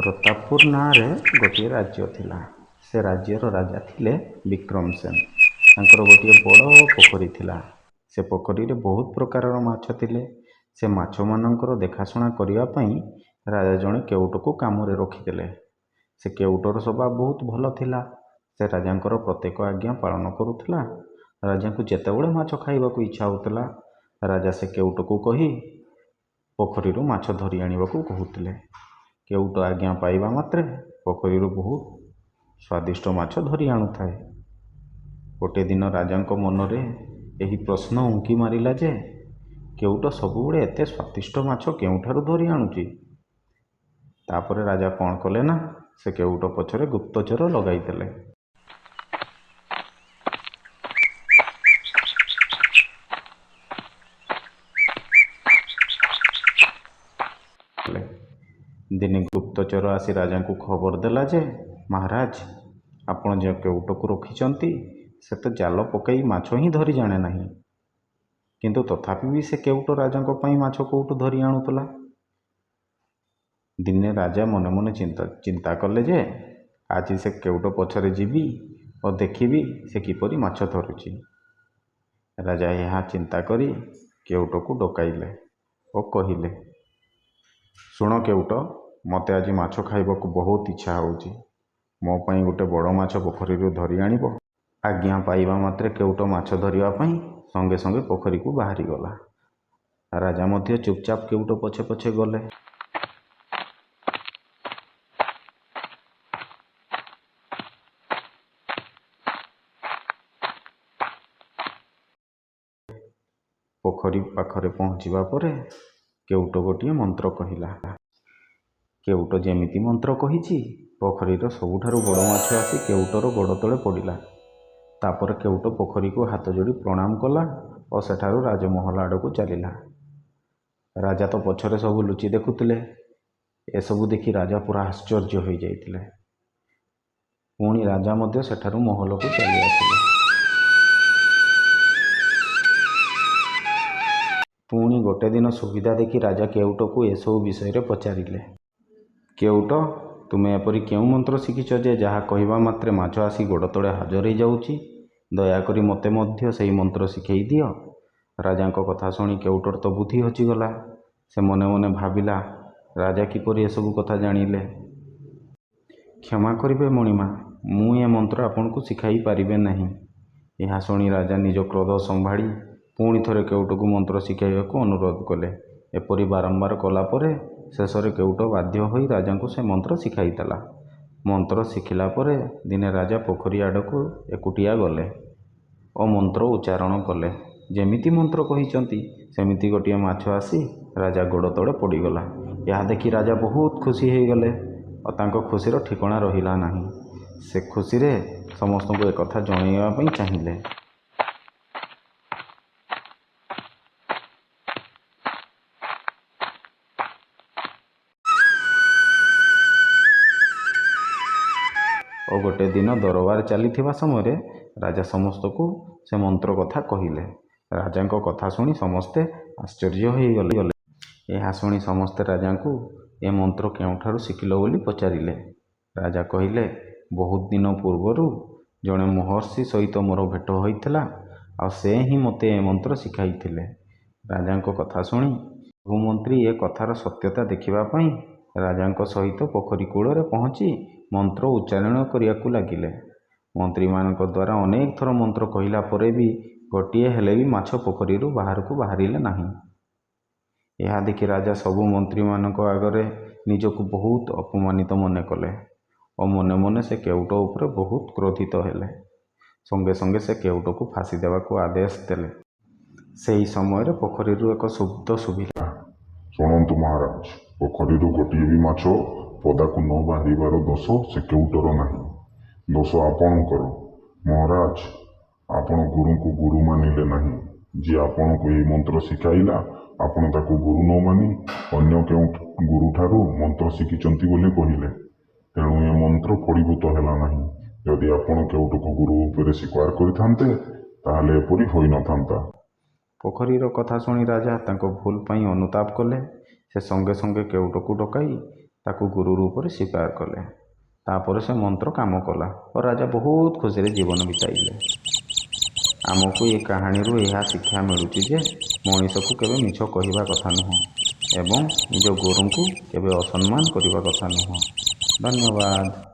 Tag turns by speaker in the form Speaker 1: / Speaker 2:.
Speaker 1: ପ୍ରତାପପୁର ନାଁରେ ଗୋଟିଏ ରାଜ୍ୟ ଥିଲା। ସେ ରାଜ୍ୟର ରାଜା ଥିଲେ ବିକ୍ରମ ସେନ। ତାଙ୍କର ଗୋଟିଏ ବଡ଼ ପୋଖରୀ ଥିଲା। ସେ ପୋଖରୀରେ ବହୁତ ପ୍ରକାରର ମାଛ ଥିଲେ। ସେ ମାଛମାନଙ୍କର ଦେଖାଶୁଣା କରିବା ପାଇଁ ରାଜା ଜଣେ କେଉଟକୁ କାମରେ ରଖିଦେଲେ। ସେ କେଉଟର ସ୍ୱଭାବ ବହୁତ ଭଲ ଥିଲା। ସେ ରାଜାଙ୍କର ପ୍ରତ୍ୟେକ ଆଜ୍ଞା ପାଳନ କରୁଥିଲା। ରାଜାଙ୍କୁ ଯେତେବେଳେ ମାଛ ଖାଇବାକୁ ଇଚ୍ଛା ହେଉଥିଲା, ରାଜା ସେ କେଉଟକୁ କହି ପୋଖରୀରୁ ମାଛ ଧରି ଆଣିବାକୁ କହୁଥିଲେ। କେଉଟ ଆଜ୍ଞା ପାଇବା ମାତ୍ରେ ପୋଖରୀରୁ ବହୁତ ସ୍ୱାଦିଷ୍ଟ ମାଛ ଧରି ଆଣୁଥାଏ। ଗୋଟିଏ ଦିନ ରାଜାଙ୍କ ମନରେ ଏହି ପ୍ରଶ୍ନ ଉଙ୍କି ମାରିଲା ଯେ କେଉଟ ସବୁବେଳେ ଏତେ ସ୍ୱାଦିଷ୍ଟ ମାଛ କେଉଁଠାରୁ ଧରି ଆଣୁଛି? ତାପରେ ରାଜା କ'ଣ କଲେ ନା, ସେ କେଉଟ ପଛରେ ଗୁପ୍ତଚର ଲଗାଇଦେଲେ। ଦିନେ ଗୁପ୍ତଚର ଆସି ରାଜାଙ୍କୁ ଖବର ଦେଲା ଯେ, ମହାରାଜ, ଆପଣ ଯେଉଁ କେଉଟକୁ ରଖିଛନ୍ତି ସେ ତ ଜାଲ ପକାଇ ମାଛ ହିଁ ଧରି ଜାଣେ ନାହିଁ, କିନ୍ତୁ ତଥାପି ବି ସେ କେଉଟ ରାଜାଙ୍କ ପାଇଁ ମାଛ କେଉଁଠୁ ଧରି ଆଣୁଥିଲା? ଦିନେ ରାଜା ମନେ ମନେ ଚିନ୍ତା କଲେ ଯେ ଆଜି ସେ କେଉଟ ପଛରେ ଯିବି ଓ ଦେଖିବି ସେ କିପରି ମାଛ ଧରୁଛି। ରାଜା ଏହା ଚିନ୍ତା କରି କେଉଟକୁ ଡକାଇଲେ ଓ କହିଲେ, ଶୁଣ କେଉଟ, ମୋତେ ଆଜି ମାଛ ଖାଇବାକୁ ବହୁତ ଇଚ୍ଛା ହେଉଛି। ମୋ ପାଇଁ ଗୋଟେ ବଡ଼ ମାଛ ପୋଖରୀରୁ ଧରି ଆଣିବ? ଆଜ୍ଞା ପାଇବା ମାତ୍ରେ କେଉଟ ମାଛ ଧରିବା ପାଇଁ ସଙ୍ଗେ ସଙ୍ଗେ ପୋଖରୀକୁ ବାହାରିଗଲା। ରାଜା ମଧ୍ୟ ଚୁପଚାପ କେଉଟ ପଛେ ପଛେ ଗଲେ। ପୋଖରୀ ପାଖରେ ପହଞ୍ଚିବା ପରେ କେଉଟ ଗୋଟିଏ ମନ୍ତ୍ର କହିଲା। କେଉଟ ଯେମିତି ମନ୍ତ୍ର କହିଛି, ପୋଖରୀର ସବୁଠାରୁ ବଡ଼ ମାଛ ଆସି କେଉଟର ଗୋଡ଼ ତଳେ ପଡ଼ିଲା। ତାପରେ କେଉଟ ପୋଖରୀକୁ ହାତ ଯୋଡ଼ି ପ୍ରଣାମ କଲା ଓ ସେଠାରୁ ରାଜମହଲ ଆଡ଼କୁ ଚାଲିଲା। ରାଜା ତ ପଛରେ ସବୁ ଲୁଚି ଦେଖୁଥିଲେ। ଏସବୁ ଦେଖି ରାଜା ପୁରା ଆଶ୍ଚର୍ଯ୍ୟ ହୋଇଯାଇଥିଲେ। ପୁଣି ରାଜା ମଧ୍ୟ ସେଠାରୁ ମହଲକୁ ଚାଲି ଆସିଲେ। ପୁଣି ଗୋଟେ ଦିନ ସୁବିଧା ଦେଖି ରାଜା କେଉଟକୁ ଏସବୁ ବିଷୟରେ ପଚାରିଲେ। କେଉଟ, ତୁମେ ଏପରି କେଉଁ ମନ୍ତ୍ର ଶିଖିଛ ଯେ ଯାହା କହିବା ମାତ୍ରେ ମାଛ ଆସି ଗୋଡ଼ ତଳେ ହାଜର ହୋଇଯାଉଛି? ଦୟାକରି ମୋତେ ମଧ୍ୟ ସେହି ମନ୍ତ୍ର ଶିଖେଇ ଦିଅ। ରାଜାଙ୍କ କଥା ଶୁଣି କେଉଟର ତ ବୁଦ୍ଧି ହଜିଗଲା। ସେ ମନେ ମନେ ଭାବିଲା, ରାଜା କିପରି ଏସବୁ କଥା ଜାଣିଲେ? କ୍ଷମା କରିବେ ମଣିମା, ମୁଁ ଏ ମନ୍ତ୍ର ଆପଣଙ୍କୁ ଶିଖାଇ ପାରିବେ ନାହିଁ। ଏହା ଶୁଣି ରାଜା ନିଜ କ୍ରୋଧ ସମ୍ଭାଳି ପୁଣି ଥରେ କେଉଟକୁ ମନ୍ତ୍ର ଶିଖାଇବାକୁ ଅନୁରୋଧ କଲେ। ଏପରି ବାରମ୍ବାର କଲା ପରେ ଶେଷରେ କେଉଟ ବାଧ୍ୟ ହୋଇ ରାଜାଙ୍କୁ ସେ ମନ୍ତ୍ର ଶିଖାଇଦେଲା। ମନ୍ତ୍ର ଶିଖିଲା ପରେ ଦିନେ ରାଜା ପୋଖରୀ ଆଡ଼କୁ ଏକୁଟିଆ ଗଲେ ଓ ମନ୍ତ୍ର ଉଚ୍ଚାରଣ କଲେ। ଯେମିତି ମନ୍ତ୍ର କହିଛନ୍ତି, ସେମିତି ଗୋଟିଏ ମାଛ ଆସି ରାଜା ଗୋଡ଼ ତଳେ ପଡ଼ିଗଲା। ଏହା ଦେଖି ରାଜା ବହୁତ ଖୁସି ହୋଇଗଲେ ଓ ତାଙ୍କ ଖୁସିର ଠିକଣା ରହିଲା ନାହିଁ। ସେ ଖୁସିରେ ସମସ୍ତଙ୍କୁ ଏକଥା ଜଣାଇବା ପାଇଁ ଚାହିଁଲେ। ଓ ଗୋଟେ ଦିନ ଦରବାର ଚାଲିଥିବା ସମୟରେ ରାଜା ସମସ୍ତଙ୍କୁ ସେ ମନ୍ତ୍ର କଥା କହିଲେ। ରାଜାଙ୍କ କଥା ଶୁଣି ସମସ୍ତେ ଆଶ୍ଚର୍ଯ୍ୟ ହୋଇଗଲେ। ଏହା ଶୁଣି ସମସ୍ତେ ରାଜାଙ୍କୁ ଏ ମନ୍ତ୍ର କେଉଁଠାରୁ ଶିଖିଲ ବୋଲି ପଚାରିଲେ। ରାଜା କହିଲେ, ବହୁତ ଦିନ ପୂର୍ବରୁ ଜଣେ ମହର୍ଷି ସହିତ ମୋର ଭେଟ ହୋଇଥିଲା ଆଉ ସେ ହିଁ ମୋତେ ଏ ମନ୍ତ୍ର ଶିଖାଇଥିଲେ। ରାଜାଙ୍କ କଥା ଶୁଣି ସବୁ ମନ୍ତ୍ରୀ ଏ କଥାର ସତ୍ୟତା ଦେଖିବା ପାଇଁ ରାଜାଙ୍କ ସହିତ ପୋଖରୀ କୂଳରେ ପହଞ୍ଚି ମନ୍ତ୍ର ଉଚ୍ଚାରଣ କରିବାକୁ ଲାଗିଲେ। ମନ୍ତ୍ରୀମାନଙ୍କ ଦ୍ୱାରା ଅନେକ ଥର ମନ୍ତ୍ର କହିଲା ପରେ ବି ଗୋଟିଏ ହେଲେ ବି ମାଛ ପୋଖରୀରୁ ବାହାରକୁ ବାହାରିଲେ ନାହିଁ। ଏହା ଦେଖି ରାଜା ସବୁ ମନ୍ତ୍ରୀମାନଙ୍କ ଆଗରେ ନିଜକୁ ବହୁତ ଅପମାନିତ ମନେ କଲେ ଓ ମନେ ମନେ ସେ କେଉଟ ଉପରେ ବହୁତ କ୍ରୋଧିତ ହେଲେ। ସଙ୍ଗେ ସଙ୍ଗେ ସେ କେଉଟକୁ ଫାଶୀ ଦେବାକୁ ଆଦେଶ ଦେଲେ। ସେହି ସମୟରେ ପୋଖରୀରୁ ଏକ ଶବ୍ଦ ଶୁଭିଲା।
Speaker 2: ଶୁଣନ୍ତୁ ମହାରାଜ, ପୋଖରୀରୁ ଗୋଟିଏ ବି ମାଛ ପଦାକୁ ନ ବାହାରିବାର ଦୋଷ ସେ କେଉଟର ନାହିଁ। ଦୋଷ ଆପଣଙ୍କର। ମହାରାଜ, ଆପଣ ଗୁରୁଙ୍କୁ ଗୁରୁ ମାନିଲେ ନାହିଁ। ଯିଏ ଆପଣଙ୍କୁ ଏହି ମନ୍ତ୍ର ଶିଖାଇଲା, ଆପଣ ତାକୁ ଗୁରୁ ନ ମାନି ଅନ୍ୟ କେଉଁ ଗୁରୁଠାରୁ ମନ୍ତ୍ର ଶିଖିଛନ୍ତି ବୋଲି କହିଲେ। ତେଣୁ ଏ ମନ୍ତ୍ର ଫଳୀଭୂତ ହେଲା ନାହିଁ। ଯଦି ଆପଣ କେଉଟକୁ ଗୁରୁ ରୂପରେ ସ୍ୱୀକାର କରିଥାନ୍ତେ, ତାହେଲେ ଏପରି ହୋଇନଥାନ୍ତା।
Speaker 1: ପୋଖରୀର କଥା ଶୁଣି ରାଜା ତାଙ୍କ ଭୁଲ ପାଇଁ ଅନୁତାପ କଲେ। ସେ ସଙ୍ଗେ ସଙ୍ଗେ କେଉଟକୁ ଡକାଇ ତାକୁ ଗୁରୁ ରୂପରେ ସ୍ୱୀକାର କଲେ। ତାପରେ ସେ ମନ୍ତ୍ର କାମ କଲା ଓ ରାଜା ବହୁତ ଖୁସିରେ ଜୀବନ ବିତାଇଲେ। ଆମକୁ ଏ କାହାଣୀରୁ ଏହା ଶିକ୍ଷା ମିଳୁଛି ଯେ ମଣିଷକୁ କେବେ ମିଛ କହିବା କଥା ନୁହଁ ଏବଂ ନିଜ ଗୁରୁଙ୍କୁ କେବେ ଅସମ୍ମାନ କରିବା କଥା ନୁହଁ। ଧନ୍ୟବାଦ।